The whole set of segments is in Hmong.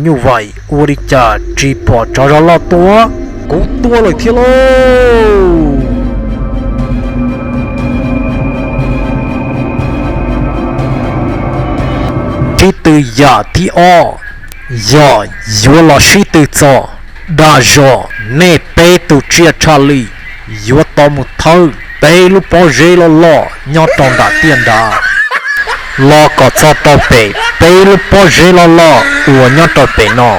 Nyuj Vais ua li cas tsis pom tsov zov loj tuaj? Kuv tuaj lawm thiab lauj! Sib tw yam thib ob yog yuav los sib tw txog dag zog nej peb tus tsiaj tshaj lij yuav tau mus thawb peb lub pob zeb loj loj nyob rau nram tiaj nrad los kom txog rau pem peb lub pob zeb loj loj uas nyob rau pem no.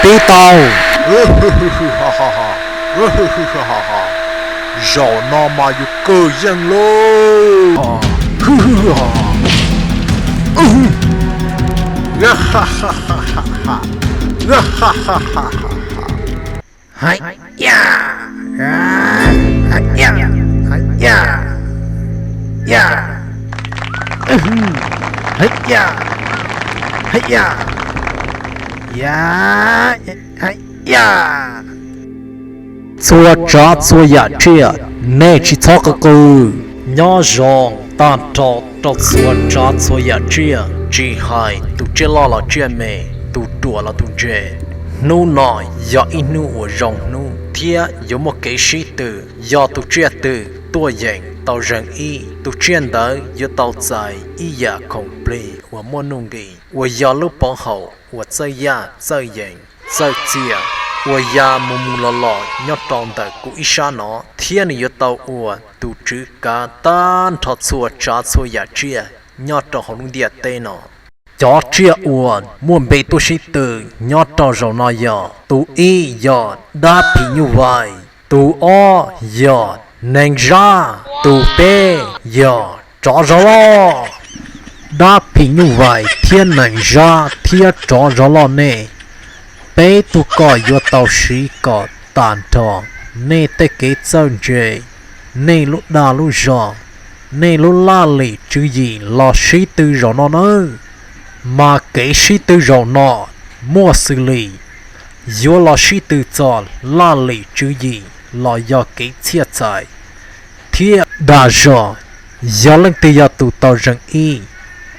Tib tau. Zaum no mas yus kawg yeej lauj. Hais, ya, hais, ya, hais, ya, ya, hais, ya, hais, ya, ya, hais, ya. Txhua tsav txhua yam tsiaj, nej tsis txhob qw qw. Nyob zoo tag nrho rau txhua tsav txhua yam tsiaj, tsis hais tus tsiaj loj los tsiaj me, tus ruam los tus ntse. Hnub no yog ib hnub uas zoo hnub thiab yuav muaj kev sib tw. Yog tus tsiaj twg tuaj yeem tau zeeg ib, tus tsiaj ntawd yuav tau txais ib yam khoom plig uas muaj nuj nqis uas yog lub pov haum uas txawj yaj txawj yeem txawj txiaj uas ya mus mus los los nyob rau ntawm kuv ib sab no, thiab nws yuav tau ua tus tswv kav tag nrho txhua tsav txhua yam tsiaj nyob rau hauv lub ntiaj teb no. Cov tsiaj uas muaj npe tuaj sib tw nyob rau zaum no yog: tus ib yog dab phim nyuj vais, tus ob yog nees zab, tus peb yog tsov zov loj. Dab phim nyuj vais thiab nees zab thiab tsov zov loj nej, peb tug ko yuav tau siv kom tag nrho nej tej kev txawj ntse, nej lub dag lub zog, nej lub laj lim tswv yim los sib tw zaum no nawb. Mas kev sib tw zaum no muaj xws li: yuav los sib tw txog laj lim tswv yim los yog kev txhiaj txais thiab dag zog. Yog leej twg yog tus tau zeeg ib,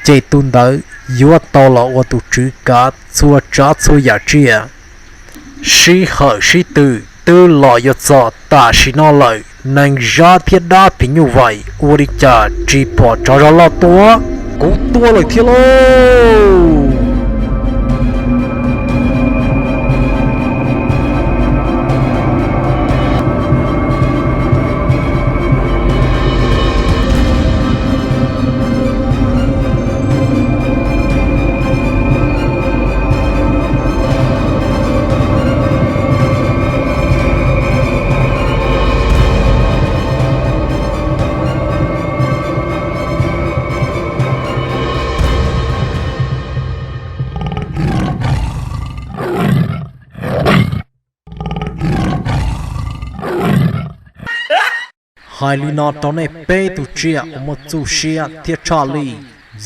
ces tus ntawd yuav tau los ua tus tswv kav txhua tsav txhua yam tsiaj. Sij hawm sib tw twb los yuav txog tam sim no lawm, nees zab thiab dab phim nyuj vais ua li cas tsis pom tsov zov loj tuaj? Kuv tuaj lawm thiab lauj! Hais li no rau nej peb tus tsiaj uas muaj txuj siab thiab tshaj lij,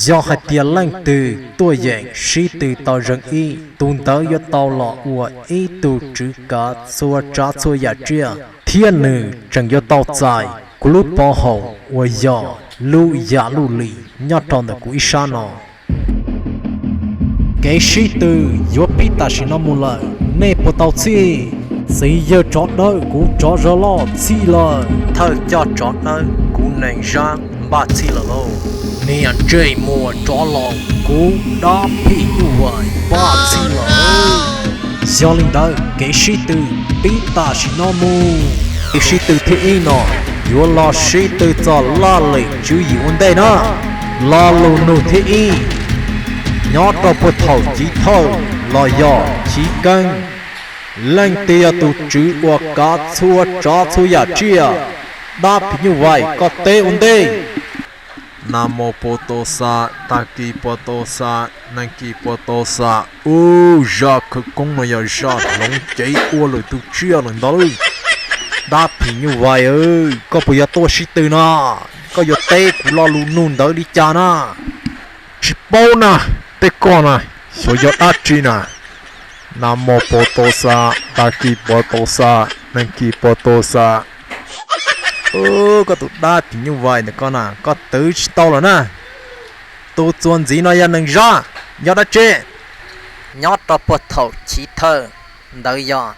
yog hais tias leej twg tuaj yeem sib tw tau zeeg ib, tus ntawd yuav tau los ua ib tug tswv kav txhua tsav txhua yam tsiaj, thiab nws tseem yuav tau txais kuv lub pov haum uas yog lub yam luj lim nyob rau ntawm kuv ib sab no. Kev sib tw yuav pib tam sim no mus lawm, nej puas tau txhij? Txiv yawg tsov dawb, kuv tsov zov loj txhij lawm. Thawj coj tsov dawb, kuv nees zab npaj txhij lawm lauj. Niam ntsej muag tsov laus, kuv dab phim nyuj vais npaj txhij lawm. Yog li ntawd kev sib tw pib tam sim no mus. Kev sib tw thib ib no yuav los sib tw txog laj lim tswv yim ua ntej na. Lo lus nug thib ib, nyob rau puag thaum chiv thawj los yog chiv keeb, leej twg yog tus tswv uas kav txhua tsav txhua yam tsiaj? Dab phim nyuj vais, koj teb ua ntej. Nas mos pos tos xas, tas kis pos tos xas, nees kis pos tos xas. Ub, zaj khawv koob no yog zaj hloov cev ua lwm tus tsiaj lawm ntag lauj. Dab phim nyuj vais, koj puas yog tuaj sib tw no? Koj yuav teb kuv lo lus nug ntawd li cas na? Tsis paub na, tej koj na, xyov yog dab tsi na. Nas mos pos tos xas, tas kis pos tos xas, nees kis pos tos xas. Koj tus dab phim nyuj vais ntawm koj na, koj twv tsis tau lawm na. Tus txuas ntxiv no yog nees zab, yog dab tsi? Nyob rau puag thaum chiv thawj ntawd yog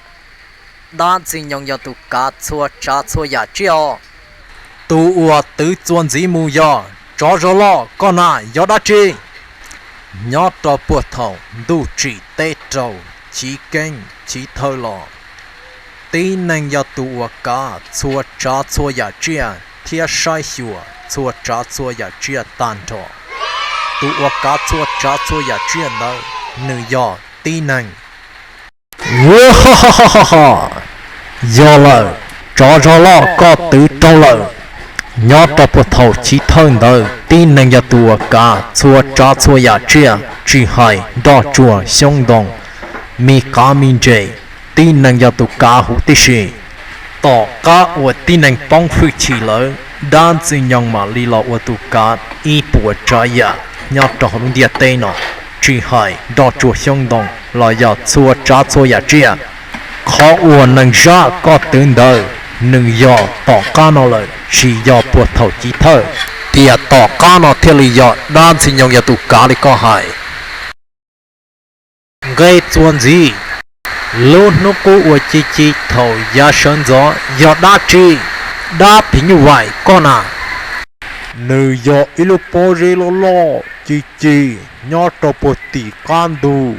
dab ntxwg nyoog yog tus kav txhua tsav txhua yam tsiaj os. Tus uas twv txuas ntxiv mus yog tsov zov loj, koj na yog dab tsi? Nyob rau puag thaum ntuj tsim teb raug chiv keeb chiv thawj los, tib neeg yog tus uas kav txhua tsav txhua yam tsiaj thiab saib xyuas txhua tsav txhua yam tsiaj tag nrho. Tus uas kav txhua tsav txhua yam tsiaj ntawd nws yog tib neeg. Yog lawm, tsov zov loj, koj twv raug lawm. Nyob rau puag thaum chiv thawj ntawd tib neeg yog tus uas kav txhua tsav txhua yam tsiaj, tsis hais nroj tsuag xyoob ntoo, me qav me ntses, tib neeg yog tus kav huv tib si. Tom qab uas tib neeg poob hwj chim lawm, dab ntxwg nyoog mam li los ua tus kav ib puas tsav yam nyob rau hauv lub ntiaj teb no, tsis hais nroj tsuag xyoob ntoo los yog txhua tsav txhua yam tsiaj. Qhov uas neeg zab koj twv ntawd, nws yog tom qab no lawm, tsis yog puag thaum chiv thawj. Tiam tom qab no thiaj li yog dab ntxwg nyoog yog tus kav li koj hais. Nqe txuas ntxiv, lub hnub qub uas ci ci thaum yav sawv ntxov yog dab tsi? Dab phim nyuj vaim koj na. Nws yog ib lub pob zeb loj loj ci ci nyob rau puag tim qab ntug.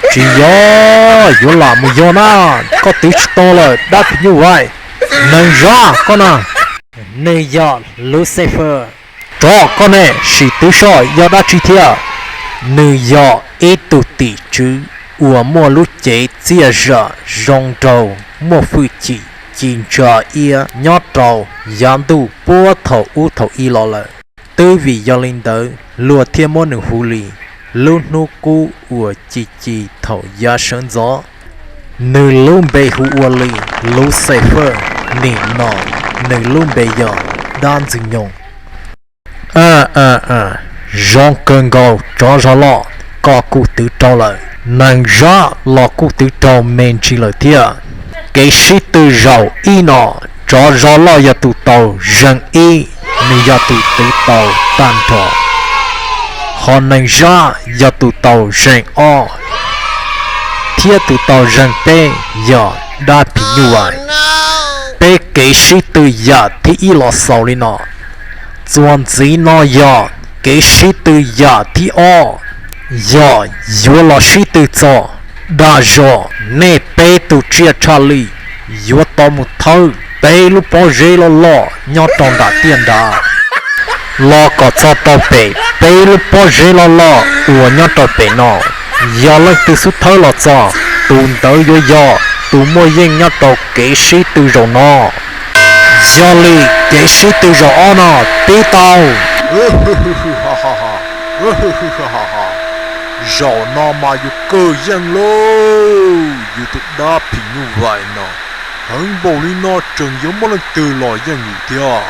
Tsis yog, yuav lam mus yog na, koj twv tsis tau lawm dab phim nyuj vaim. Neeg zab koj na. Nws yog Lucifer. Tsov koj ne, sim twv soj yog dab tsi thiab? Nws yog ib tug tim tswv uas muaj lub cev txiaj zam zoo nraug, muaj hwj chim ci ntsa iab nyob rau yav ntuj puag thaum ub thaum i los lawm. Twb vim yog li ntawd luag thiaj muab nws hu li lub hnub qub uas ci ci thaum yav sawv ntxov. Nws lub npe hu ua li Lucifer, nim no nws lub npe yog dab ntxwg nyoog. Zoo kawg nkaus tsov zov loj, koj kuj twv raug lawm. Neeg zab los kuj twv raug me ntsis lawm thiab. Kev sib tw zaum ib no, tsov zov loj yog tus tau zeem ib, nws yog tus twv tau tag nrho. Ho neeg zab yog tus tau zeem ob, thiab tus tau zeem peb yog dab phim nyuj vaim. Peb kev sib tw yam thib ib los xaus li no. Txuas ntxiv no yog kev sib tw yam thib ob, yog yuav los sib tw txog dag zog nej peb tug tsiaj tshaj lij yuav tau mus thawb peb lub pob zeb loj loj nyob rau nram tiaj nrad los kom txog rau pem peb lub pob zeb loj loj uas nyob rau pem no. Yog leej twg xub thawb los txog, tus ntawd yuav yog tus muaj yeej nyob rau kev sib tw zaum no. Yog li kev sib tw zaum ob no pib tau. Zaum no mas yus kawg yeej lauj, yus tus dab phim nyuj vais no, heev npaum li no tseem yuav muaj leej twg los yeej yus thiab.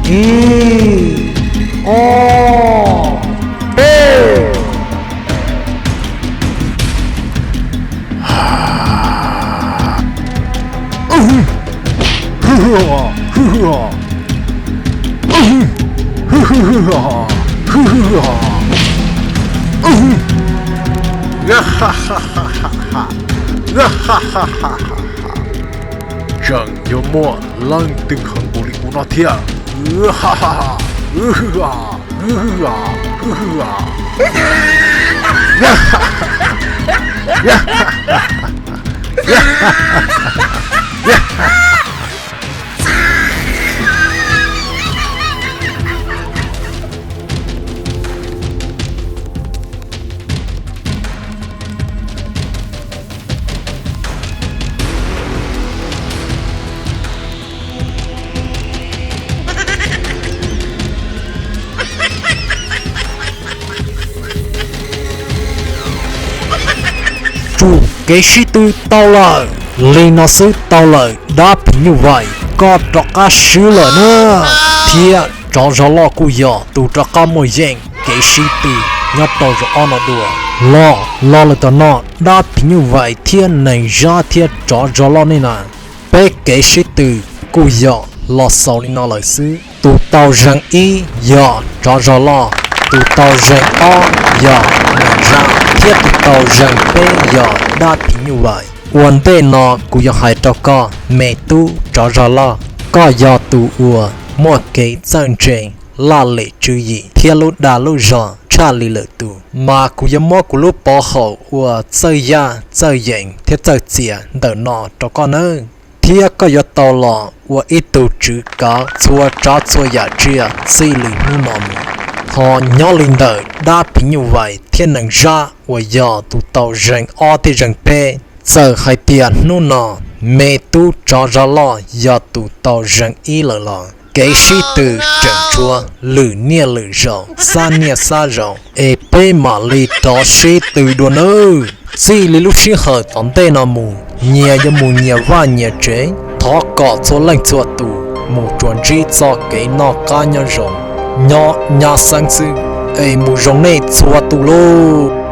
Ib, ob, peb. Tseem yuav muaj leej twg heev npaum li kuv no thiab. Tsum kev sib tw tau lawm, li no xwb tau lawm, dab phim nyuj vais koj rov qab swb lawm na, thiab tsov zog loj kuj yog tus rov qab muaj yeej kev sib tw nyob rau zaum ob no dua. Los los lawm tom no, dab phim nyuj vais thiab neeg zab thiab tsov zog loj nej na, peb kev sib tw kuj yog los xaus li no lawm xwb. Tus tau zeeg ib yog tsov zog loj, tus tau zeeg ob yog neeg zab, thiab tus tau zeeg peb yog dab phim nyuj vais. Ua ntej no kuv yuav hais rau koj, me tub tsov zog loj, koj yog tus uas muaj kev txawj ntse, laj lim tswv yim thiab lub dag lub zog tshaj li lwm tus, mas kuv yuav muab kuv lub pov haum uas txawj yaj txawj yees thiab txawj txias ntawm no rau koj nawb, thiab koj yuav tau los ua ib tug tswv kav txhua tsav txhua yam tsiaj txij li hnub no mus. Ho nyob li ntawm dab phim nyuj vais thiab neeg zab uas yog tus tau zeeg ob thiab zeeg peb, txawm hais tias hnub no me tub tsov zog loj yog tus tau zeeg ib lawm los kev sib tw tseem tshuav lwm niaj lwm zaus, xab niaj xab zaus, es peb mam li rov sib tw dua nawb. Txij li lub sij hawm tom ntej no mus, nyias yuav mus nyias vaj nyias tsev, thov kom txhua leej txhua tus mus tsuas ntsib txoj kev noj qab nyob zoo, nyob nyab xeeb xwb, es mus zoo nej txhua tus lauj.